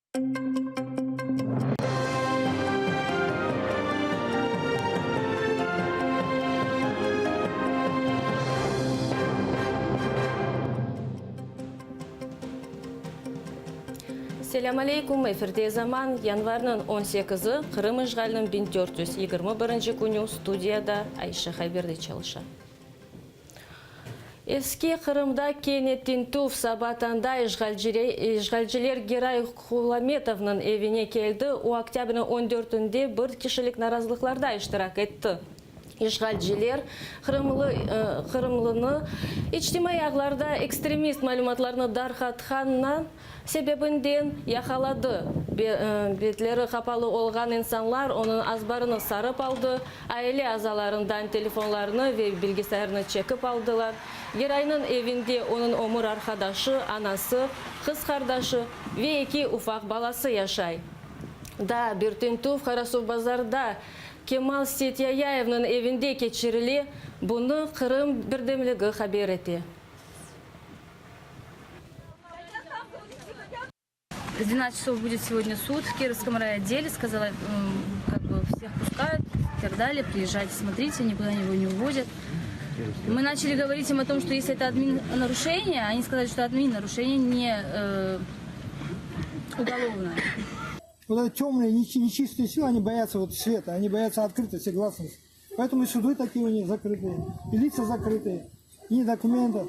Selâm aleyküm, efirde Zaman, yanvarnıñ on sekizi, Qırım işğaliniñ 1421 künü, studiyada Ayşe Hayberli çalışa. Eski Qırımda kene tintüv, saba tañda işğalciler Giray Kulametovnıñ evine keldi, o, oktâbrniñ on dörtünde bir kişilik narazılıqlarda iştirak etti. İşğalciler qırımlı qırımlını içtimaiy ağlarda ekstremist malümatlarını darqatqanı sebebinden yaqaladı. Betleri qapalı olğan insanlar onıñ azbarını sarıp aldı, aile azalarından telefonlarını ve bilgisayarını çekip aldılar. Giraynıñ evinde onıñ ömür arqadaşı, anası, qız qardaşı ve eki ufaq balası yaşay. Daa bir tintüv Qarasuvbazarda Kemal Seytyayayevniñ evinde keçirile, bunı Qırım birdemligi haber ete. В 12 часов будет сегодня суд в Кировском райотделе, сказала, как бы всех пускают и так далее, приезжайте, смотрите, никуда его не увозят. Мы начали говорить им о том, что если это админ нарушение, они сказали, что админ нарушение не э, уголовное. Вот это темные, нечистые силы, они боятся вот света, они боятся открытости, гласности. Поэтому и суды такие у них закрытые, и лица закрытые, и документов.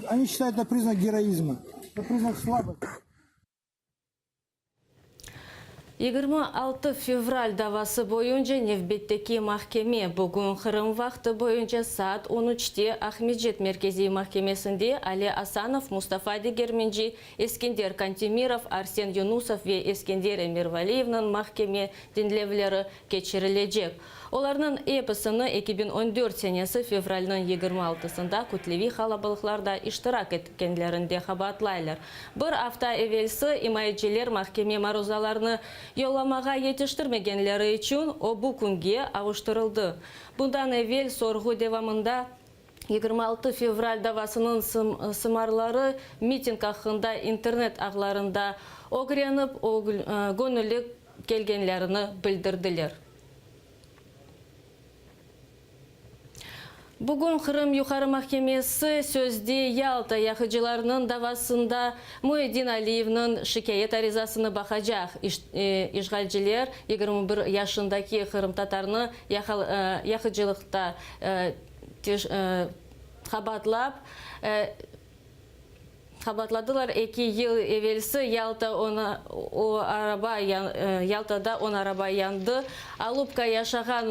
Они считают это признак героизма, это признак слабости. 26 fevral davası boyunca nevbetteki mahkeme bugün Qırım vaqtı boyunca saat on üçte Aqmescit Merkeziy mahkemesinde Ali Asanov, Mustafa Degermenci, Eskender Kantemirov, Arsen Yunusov ve Eskender Emirvaliyevniñ mahkeme diñlevleri keçirilecek. Olarnıñ episini 2014 senesi fevralniñ 26-sında kütleviy qalabalıqlarda iştirak etkenlerinde qabaatlaylar. Bir afta evelsi imayeciler mahkeme maruzalarını yollamağa yetiştirmegenleri içün o bu künge avuştırıldı. Bundan evel sorğu devamında 26 fevral davasınıñ sımarları miting aqqında internet ağlarında ögrenip, göñülli kelgenlerini bildirdiler. Bugün Qırım Yuqarı mahkemesi sözde Yalta yaqıcılarınıñ davasında Muyedin Aliyevniñ şikâyet arizasını baqacaq. İşğalciler 21 yaşındaki qırımtatarnı yaqıcılıqta qabaatlap, Qabaatladılar, eki yıl evelsi Yalta ona o araba Yaltada on araba yandı. Alupka yaşağan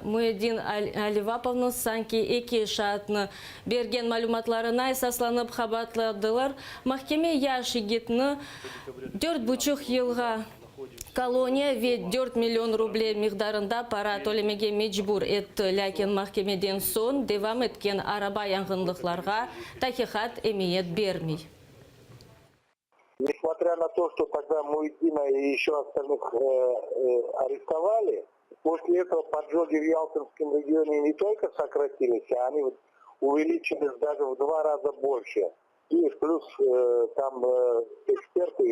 Müeddin Alivapovnı sanki eki şaatnı bergen malümatlarına esaslanıp qabaatladılar. Mahkeme yaş yigitni dört buçuq yılğa koloniya ve dört million ruble miqdarında para tölemege mecbur etti, lâkin mahkemeden soñ devam etken araba yanğınlıqlarğa taqiqat emiyet bermey. Nesmotrâ na to, çto togda Muetdina i eşö ostalnih arrestovali, posle etого podzhogi v Yaltinskom regione ne tolko sokratilis, a oni uveličilis daje v dva raza bolše. I plyus tam eksperty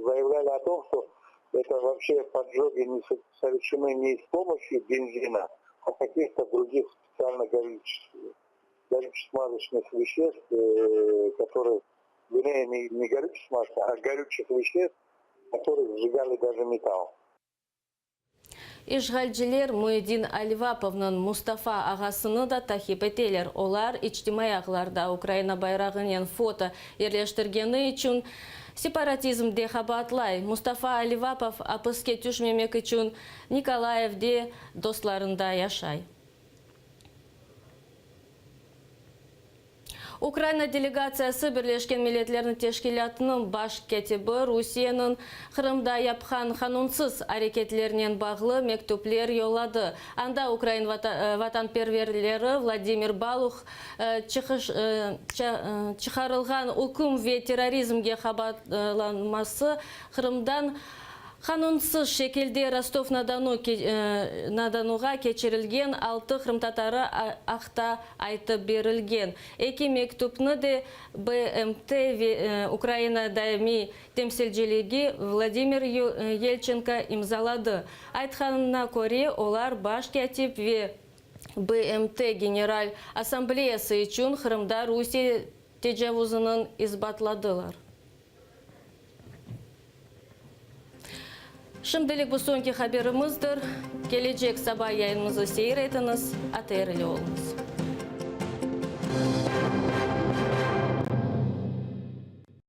zayavlyali o tom, çto eto voobşe podzhogi ne soverşeny ne s pomoşyu benzina, a kakih-to drugih spetsialno gorюче-смазочных veşestv, kotorye, verneye, ne gorюче-смазочных, a gorüçih veşestv, kotorye sjigali daje metall. İşğalciler Müedin Alivapovnıñ Mustafa ağasını da taqip eteler. Olar içtimaiy ağlarda Ukraina bayrağınen foto yerleştirgeni içün separatizmde qabaatlay. Mustafa Alivapov apiske tüşmemek içün Nikolayevde dostlarında yaşay. Ukraina delegatsiyası Birleşken Milletlerniñ Teşkilâtınıñ baş kâtibi Rusiyeniñ Qırımda yapqan qanunsız areketlerinen bağlı mektüpler yolladı. Anda ukrain vatanperverleri Vladimir Baluh çıqarılğan üküm ve terrorizmge qabaatlanması Qırımdan. Qanunsız şekilde Rostov-na-Donuğa keçirilgen altı qırımtatarı aqta aytıp berilgen eki mektüpni de BMT ve Ukraina daimiy temsilciligi Vladimir Yelçenko imzaladı. Aytqanına köre, olar baş kâtip ve BMT General Assambleyası içün Qırımda Rusiye tecavuzınıñ isbatladılar. Şimdilik bu soñki haberimizdir. Kelecek saba yayınımızı seyir etiñiz. ATR ile oluñız.